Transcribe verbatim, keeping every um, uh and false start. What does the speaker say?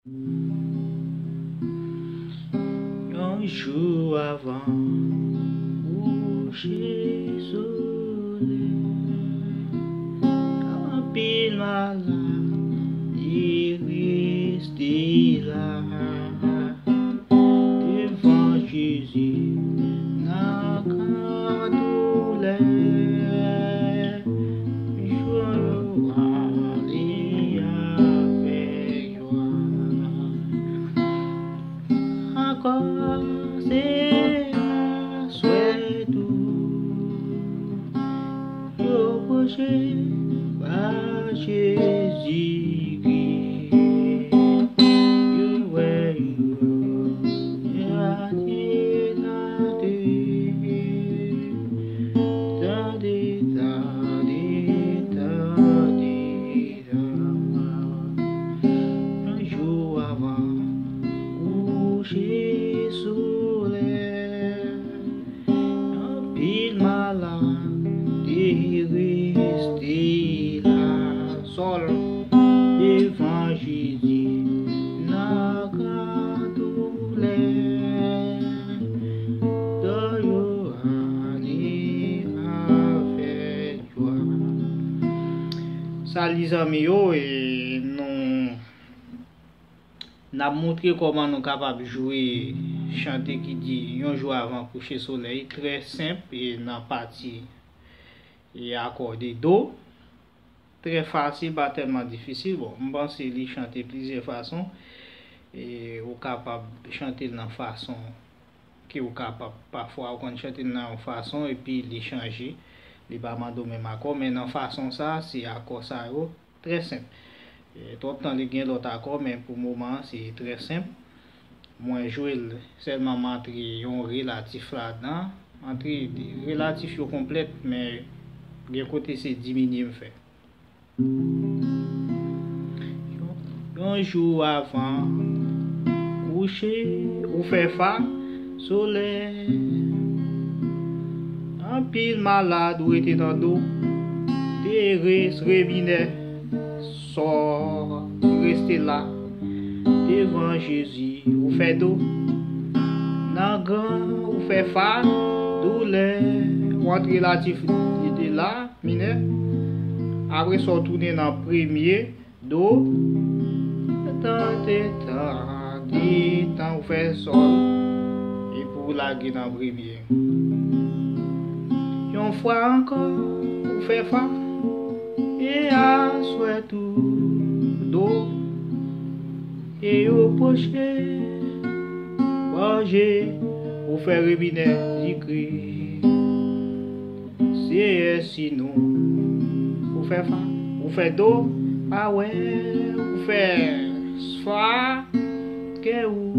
Yon jou avan kouche solèy, anpil malad te rete la devan Jezi nan gran doulè. Jou yo ale avèk jwa. Ankò se aswè tou. Yo pwoche pa Jezikri. Yo wè yo, yo ate, ate. Tande, tande, tande, tande. Yon jou avan kouche solèy, anpil malad te rete la sòl devan Jezi nan gran doulè. Tan yo ale avèk jwa. Sali zanmi yo, e nou N ap montre kòman nou kapab jwe chante ki di yon jou avan kouche solèy, trè senp e nan pati e akò de do. Trè fasil, pa tèlman difisil. Bon, m panse li chante plizyè fason. E ou kapab chante l nan fason ke ou kapab. Pafwa ou konn chante l nan yon fason epi li chanje. Li pa mande w menm akò, men nan fason sa, se akò sa yo. Trè senp. E, twòp tan li gen lòt akò, men pou moman an, se trè senp. Mwen jwe l, sèlman m antre yon relatif ladan. Antre relatif yo konplèt, men gen kote se diminye m fè. Yon jou avan kouche, ou fè fa solèy. Anpil malad ou rete nan do. Te res, re minè, sò, reste la devan Jezi, ou fè do. Nan gran, ou fè fa, doulè, ou antre relatif, li te la, minè. Apre sa, ou tounen nan premye, do, tan, te, tan, di, tan, ou fè sòl, epi ou lage nan premye. Yon fwa ankò, ou fè fa, e aswè tou, do, e yo pwoche, banje, ou fè re minè, zikri. Seyè, si nou, ou fè fa, ou fè do, pa wè, ou fè fa, kè ou